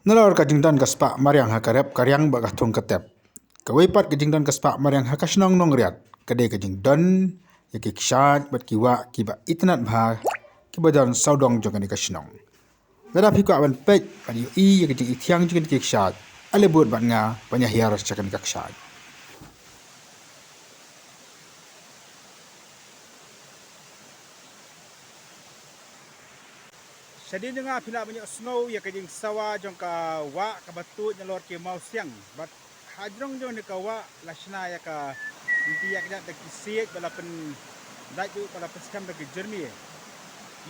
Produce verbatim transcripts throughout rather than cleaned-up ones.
Nalor ka jingdon ka spah mariang ha ka rep ka riang bad ka thung ka tep, kawei pat ka jingdon ka spah mariang ha ka shnong Nongriat ka dei ka jingdon ïa ki kshaid bad ki wah kiba itynnad bha kiba don sawdong jong kane ka shnong. Lada phi kwah ban peit ban ïohi ïa ka jingithiang jong kane ka kshaid, ale bud bad nga ban ïa hiar sha kane ka kshaid. Shadien jong nga phi lah ban ïohsngew ïa ka jingsawa jong ka wah kaba tuid nalor ki mawsiang bad hajrong jong kane ka wah la shna ïa ka lynti ïakjat da ki siej ba la pyndait ruh ba la pynskhem da ki jyrmi.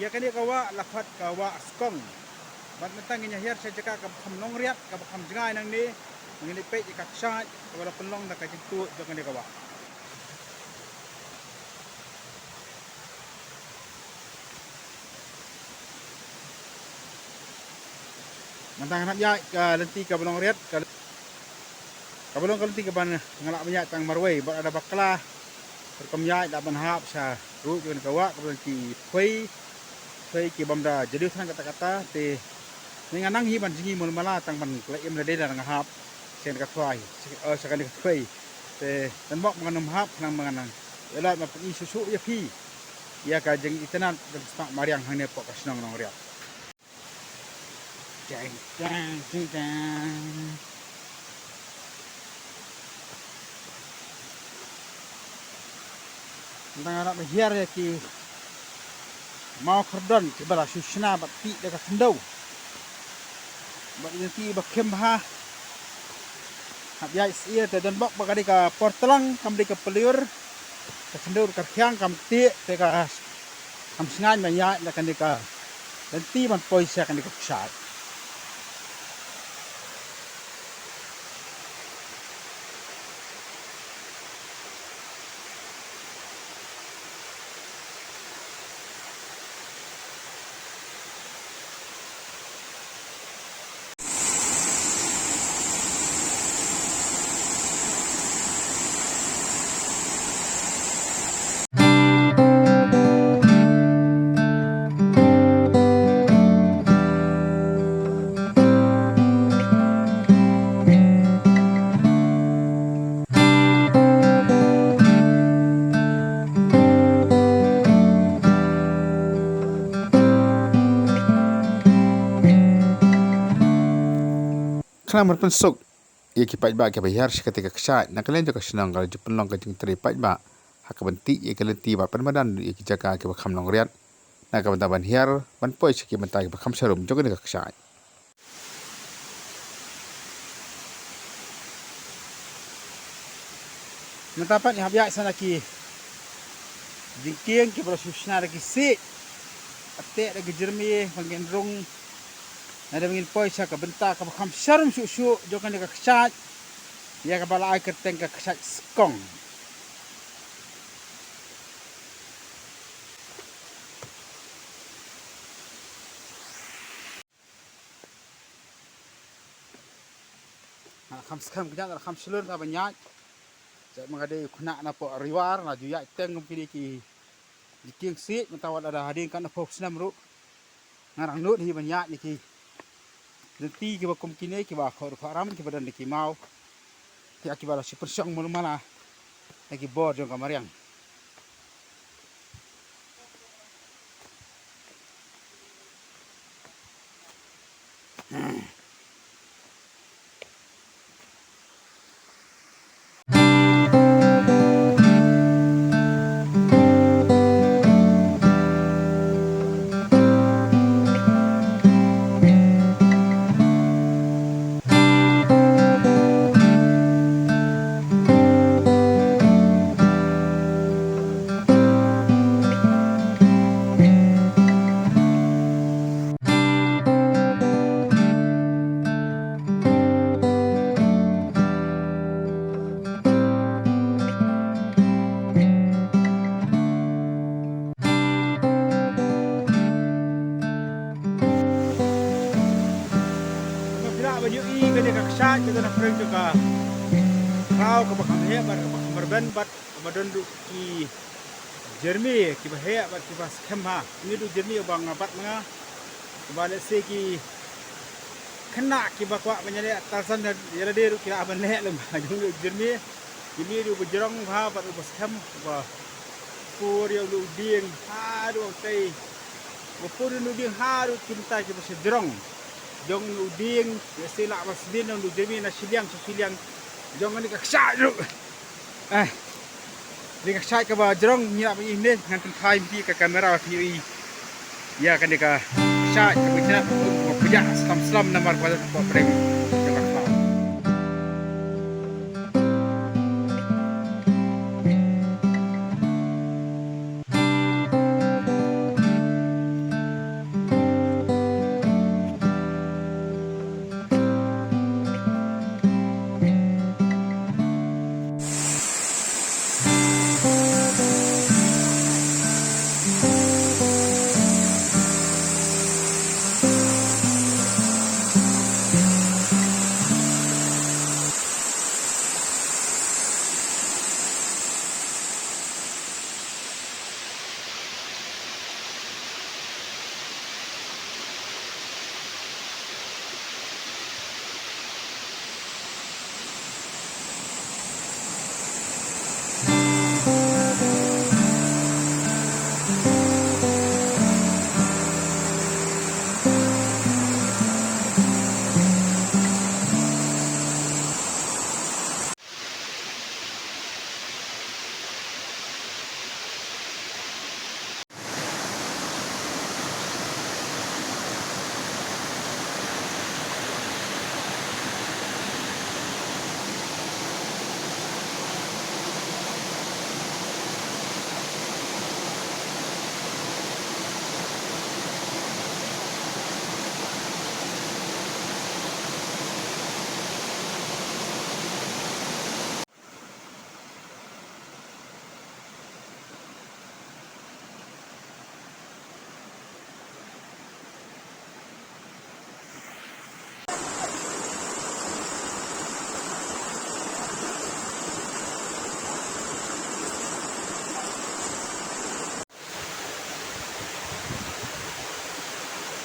Ïa kane ka wah la khot ka wah Skong. Bad mynta ngin ïa hiar sha jaka kaba kham Nongriat kaba kham jngai nangne. Ngin ïa peit ïa ka kshaid kaba la pynlong da ka jingtuid jong kane ka wah. Mynta nga hap ïaid ka lynti kaba Nongriat ka, kaba long ka lynti kaba nga lah ban ïaid tang marwei bad lada bakla. Rukom ïaid lah ban hap sha ruh jong kane ka wah kaba long ki thwei, thwei ki bym da jylliew than katta katta te. Nga nang hi ban jngi mul mala tang ban la im lade lada nga hap sha kane ka thwei, sha kane ka thwei. Te tang bok ma nga nang hap khnang ma nga nang ïa lad ban pyni shuh shuh ïa phi ïa ka jingitynnad jong ka spah mariang hangne hapoh ka shnong Nongriat. Jang, jang, jang, jang. Nga dang ïarap hiar ïa ki maw khyrdon kiba la shu shna bad tih da ka khyndew. Bad ïa ki ba khim bha. Hap ïaid sha ïa te don bok ba ka dei ka por tlang kam dei ka peliur. Ka khyndew ka rkhiang kam ktieh te ka kam sngain ban ïaid na kane ka lynti ban poi sha kane ka kshaid. Khnang ban pynsuk ïa ki paidbah kiba hiar sha kata ka kshaid, na ka liang jong ka shnong ka la ju pynlong ka jingtrei paidbah ha ka ban tih ïa ka lynti bad pynmadan ïa ki jaka kiba kham Nongriat na ka bynta ban hiar ban poi sha ki bynta kiba kham sharum jong kane ka kshaid. Mynta pat ngi hap ïaid sa na ki jingkieng kiba la shu shna da ki siej, bad teh da ki jyrmi, ba ngin rung. Lada ba ngin poi sha ka bynta kaba kham sharum shuh shuh jong kane ka kshaid, ïa kaba la ai kyrteng ka kshaid Skong. Nga la kham skhem kynjat, nga la kham shlur ta ban ïaid. Jait ma nga dei u khynnah na poh Riwar, nga ju ïaid teng kum kine ki jingkieng siej, mynta wat lada hadien katno phew snem ruh nga dang nud hi ban ïaid ïa ki lynti kiba kum kine kiba khot ruh khot ram kiba don da ki maw. Ïa kiba la shu pynshong mul mala na ki bor jong ka mariang. Nga phi lah ban ïohi kane ka kshaid ka don hapdeng jong ka khraw kaba kham heh bad kaba kham rben bad kaba don ruh ki jyrmi kiba heh bad kiba skhem bha. Ngi duh jyrmi ba nga bat ma nga. Kaba lehse ki Khynnah kiba kwah ban ïaleh Tarzan ïa lade ruh ki lah ban leh lem jong u Jeremy. Jeremy ruh ba jrong bha bad uba skhem, uba pur ïa u dieng haduh tei. Uba pur ïa u dieng haduh ki bynta kiba sha jrong jong u dieng, ïa se lah ban sdien u Jeremy na shiliang sha shiliang jong kane ka kshaid ruh. Eh, kane ka kshaid kaba jrong ngi lah ban ïohi ne, ngan pynphai ïa ka kamera ba phin ïohi ïa kane ka kshaid kaba jrong, kaba pynjah slam slam namar kaba don hapoh pdeng jong ka khlaw.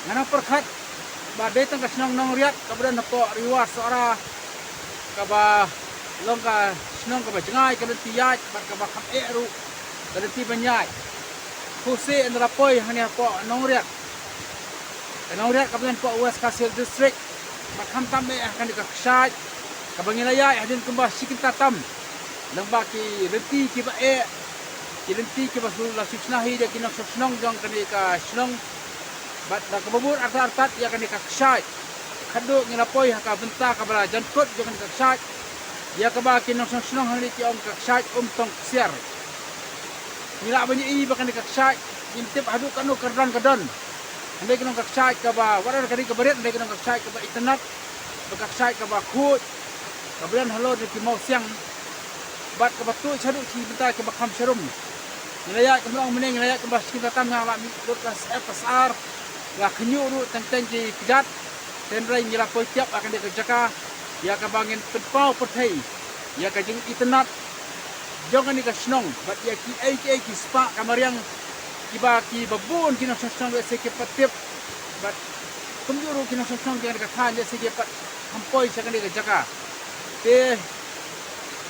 Nga nang pyrkhat ba dei tang ka shnong Nongriat kaba don hapoh Ri War Sohra, kaba long ka shnong kaba jngai ka lynti ïaid bad kaba kham eh ruh ka lynti ban ïaid. Khublei ynda la poi hangne hapoh Nongriat. Ka Nongriat kaba don hapoh West Khasi Hills District. Bad khamtam eh ha kane ka kshaid kaba ngi la ïaid hadien kumba shi kynta tam. Lyngba ki lynti kiba eh, ki lynti kiba shu la shu shna hi da ki nongshong shnong jong kane ka shnong. Bad da kaba bun artat artat ïa kane ka kshaid. Khadduh ngi la poi ha ka bynta kaba la jan kut jong kane ka kshaid, ïa kaba ki nongshong shnong hangne ki ong ka kshaid Umtong Ksiar. Ngi lah ban ïohi ba kane ka kshaid ngim tip haduh katno kyrdan ka don. Hynrei ka long ka kshaid kaba, wat la ka dei kaba rit, hynrei ka long ka kshaid kaba itynnad, ba ka kshaid kaba khuid, kaba don halor jong ki mawsiang, bad kaba tuid shaduh ki bynta kiba kham sharum. Ngi la ïaid kumba ong mynne, ngi la ïaid kumba shi kynta tam, nga la mih lut la sep ka sar, la khynñiuh ruh teng teng ki kjat. Hynrei ngi la poi tiap ha kane ka jaka ïa kaba ngin pynpaw pyrthei ïa ka jingitynnad jong kane ka shnong bad ïa kiei kiei ki spah ka mariang kiba kiba bun ki nongshong shnong lehse ki pat tip bad kumjuh ruh ki nongshong shnong jong kane ka thaiñ lehse ki pat kham poi sha kane ka jaka. Te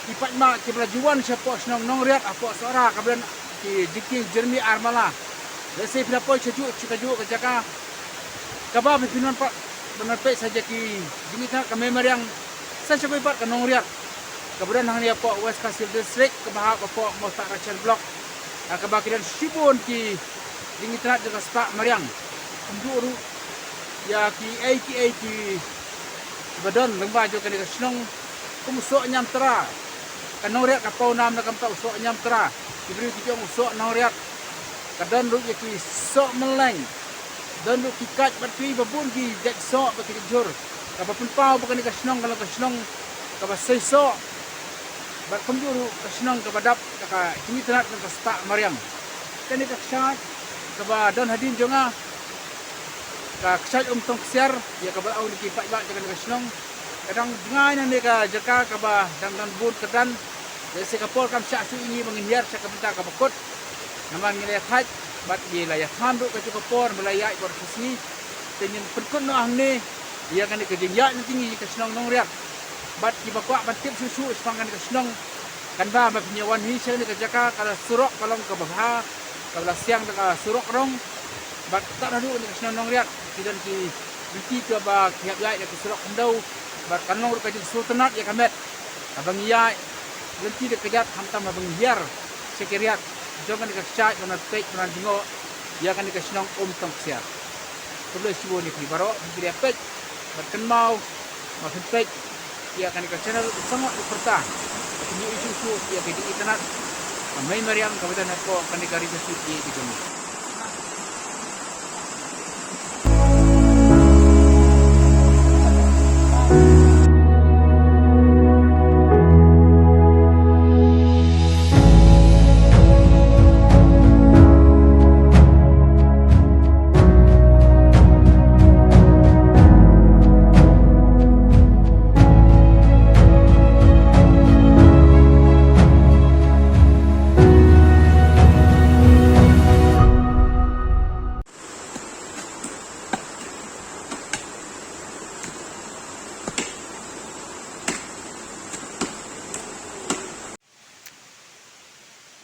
ki paidbah kiba la ju wan shapoh shnong Nongriat hapoh Sohra kaba don ki jingkieng Jeremy Armala. Lehse phi la poi shajuh sha kajuh ka jaka kaba phi phin wan pat ban wan peit sha ki jingitynnad ka mei mariang sa sha kawei pat ka Nongriat kaba don hangne hapoh West Khasi Hills District kaba hap hapoh Mawthadraishan Block. Ha kaba ki don shibun ki jingitynnad jong ka spah mariang. Kumjuh ruh ïa kiei kiei kiba don lyngba jong kane ka shnong kum u soh Niamtra. Ka Nongriat ka paw nam na ka bynta u soh Niamtra. Ki briew ki ong u soh Nongriat. Ka don ruh ïa ki soh Mylleng. Don ruh ki kait bad ki ba bun ki jait soh bad ki jait jhur. Kaba pynpaw ba kane ka shnong ka long ka shnong kaba sei soh. Bad kumjuh ruh ka shnong kaba dap da ka jingitynnad jong ka spah mariang. Kane ka kshaid kaba don hadien jong nga, ka kshaid Umtong Ksiar, ïa kaba la ong da ki paidbah jong kane ka shnong. Ka dang jngai na kane ka jaka kaba dang don bun kyrdan. Lehse ka por kam shah shuh ïa ngi ba ngin hiar sha ka bynta kaba kut. Namar ngi la ïathait bad ngi la ïatham ruh kajuh ka por ba la ïaid bad ka sngi. Te ngin pynkut noh hangne ïa kane ka jingïaid na tyngi ka shnong Nongriat. Bad kiba kwah ban tip shuh shuh shaphang kane ka shnong, kan ba ba phin ïa wan hi sha kane ka jaka, ka la surok ka long kaba bha, kaba la siang da ka surok rong. Bad tad haduh kane ka shnong Nongriat ki don ki lynti kiba ki hap ïaid da ka surok khyndew. Bad kan long ruh ka jingsngewtynnat ïa ka met haba ngi ïaid lynti da kjat, khamtam haba ngi hiar sha ki riat jong kane ka kshaid ba nang peit ba nang jngoh ïa kane ka shnong Umtongksiar. Khublei shibun ïa phi baroh, phi dei peit bad kynmaw ba phin peit ïa kane ka channel U Sangot U Pyrta. Phin ïohi shuh shuh ïa ki jingitynnat ka mei mariang kaba don hapoh kane ka ri Khasi ki jong ngi.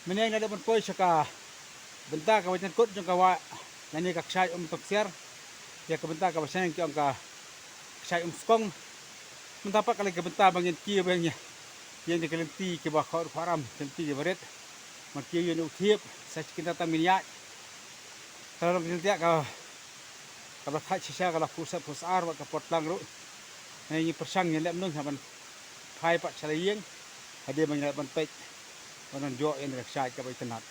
Mynne ngi la dep ban poi sha ka bynta kaba nyngkut jong ka wah lane ka kshaid Umtongksiar, ïa ka bynta kaba shane ki ong ka kshaid Umskong. Mynta pat ka long ka bynta ba ngin kiew ba ngin ïa ïeng da ki lynti kiba khot khot ram, ki lynti kiba rit. Ban kiew ïa une u thiep sa shi kynta tam ngin ïaid. Ka la long ka jingthiah ka, kaba la thait shisha, ka la phew sep phew ar bad ka por tlang ruh. Ngi pyrshang ngin leh mynno ban phai pat sha la ïing hadien ba ngin leit ban peit ban ïoh ïa ka kshaid kaba itynnat.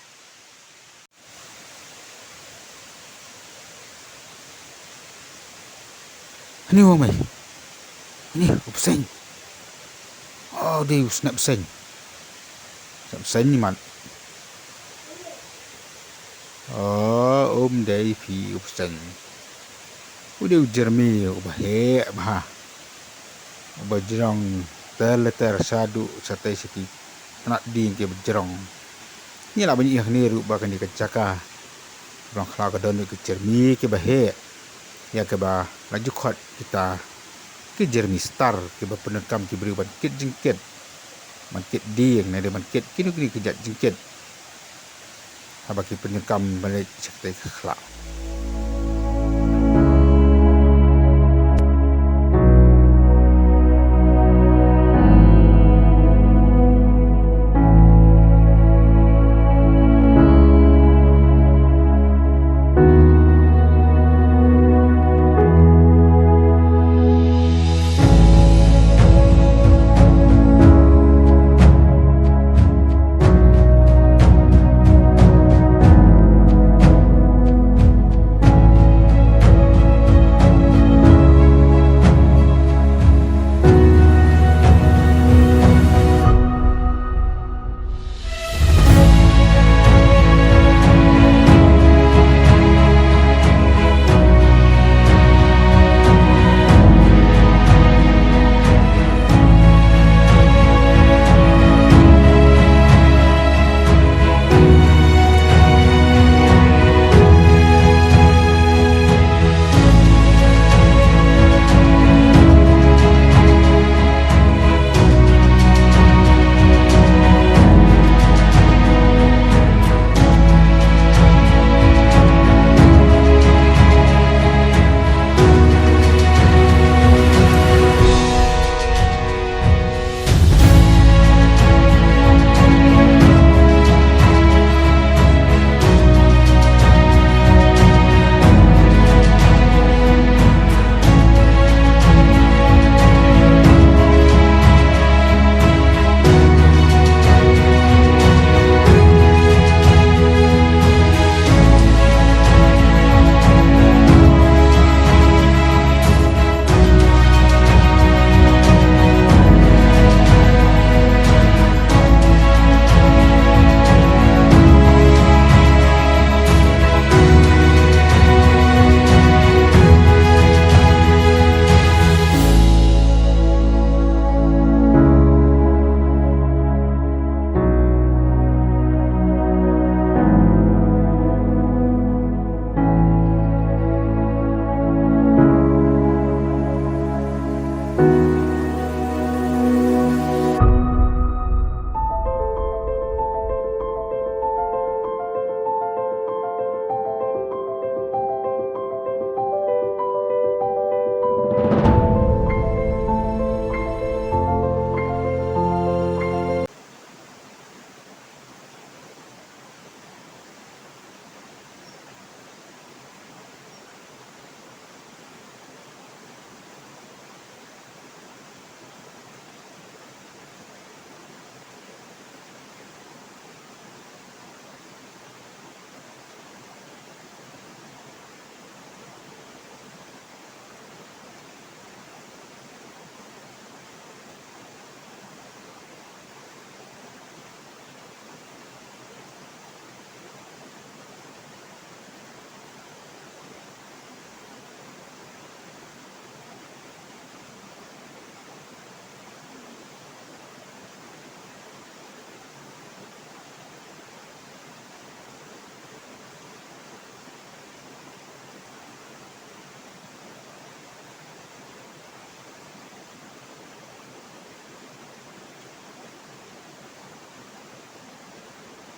Hangne u ong mei. Hangne u bseiñ. Oh, dei u snieh bseiñ. Snieh bseiñ mat. Oh, um dei phi u bseiñ. U dei u jermi uba heh bha, uba jrong ter le ter shaduh shatei sha ki tnat dieng kiba jrong. Ngi lah ban ïohi hangne ruh ba kane ka jaka ba long khlaw ka don ruh ki jermi kiba heh, ïa kiba la ju khot kita ki jermi star, kiba pyndonkam ki briew ban kit jingkit, ban kit dieng, ne ban kit kino kino ki jait jingkit. Haba ki pyndonkam ban leit sha katei ka khlaw.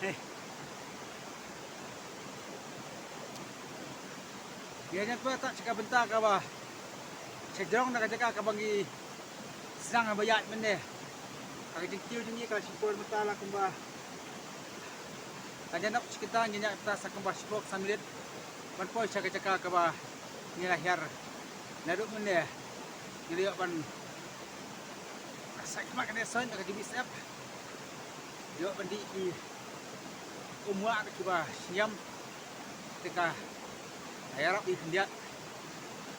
Ngi ïa jan poi tang sha ka bynta kaba sha jrong na ka jaka kaba ngi sdang ba ïaid mynne. Ka jingkiew jong ngi ka shipor mynta la kumba ka janok shi kynta ngi ïaid mynta sa kumba shiphew san minit ban poi sha ka jaka kaba ngi la hiar. Naduh mynne ngi la ïoh ban sa khmat kane soin na ka jong B S F. Ïoh ban dih ki umwah kiba shngiam. Te ka ïarap i khyndiat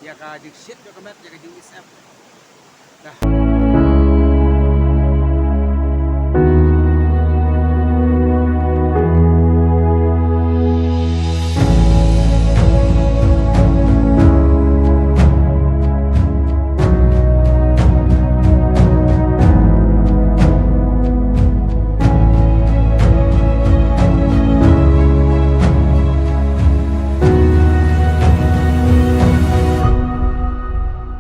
ïa ka jingshit jong ka met ïa ka jong B S F. Dah.